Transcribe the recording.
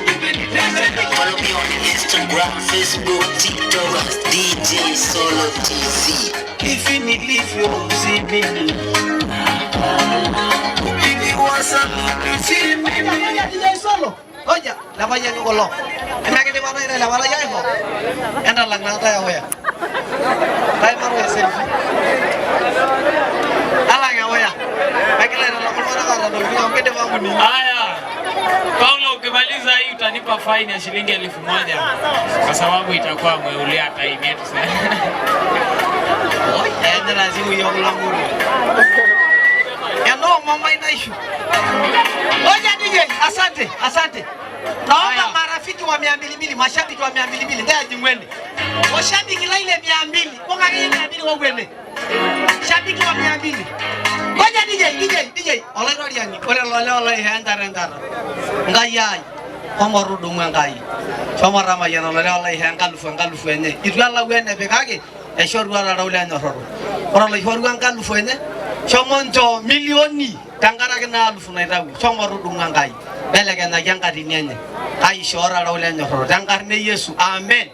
Follow me on Instagram, Facebook, TikTok, DJ Solo TZ. Hivi nilivyo si mimi. Kupigiwa saluti si mimi. DJ Solo. Oja, lamayian kulo. Emekidipa naa ina lepalai aiko. Entalang naa ntae ewuya. Ntae maru eselfie. Talang ewuya. Megila aitalak iltung'anak oota ntokitin amu kidipa kunini. Haya, Paulo, ukimaliza hii utanipa faini ya shilingi 1000 kwa sababu itakuwa umeulia time yetu sana. Oi, enyita isimui okulo moruo. Enoo mamai naishu. Oja DJ, asante, asante. Naomba marafiki wa 200 mbili, mashabiki wa 200 mbili, ntae jingwende. Washabiki la ile 200, bonga ile 200 wogwende. Shabiki wa 200. Ngoja DJ, DJ, DJ. Olaitoriani, ore lole oloisho enkata enkata. Nkai ai, shomo tudumu Enkai. Shomo tamayiana olole oloisho enkalufu enkalufu enye. Itu elau enepik kake aishorua toltau lenyorroto. Ore oloishorua enkalufu enye, shomo nchoo milioni tenkaraki ina alufu naitawuo. Shomo tudumu Enkai. Mbelekenyaki enkatini enye. Kai ishoo toltau lenyorroto. Tenkarna e Yesu. Amen.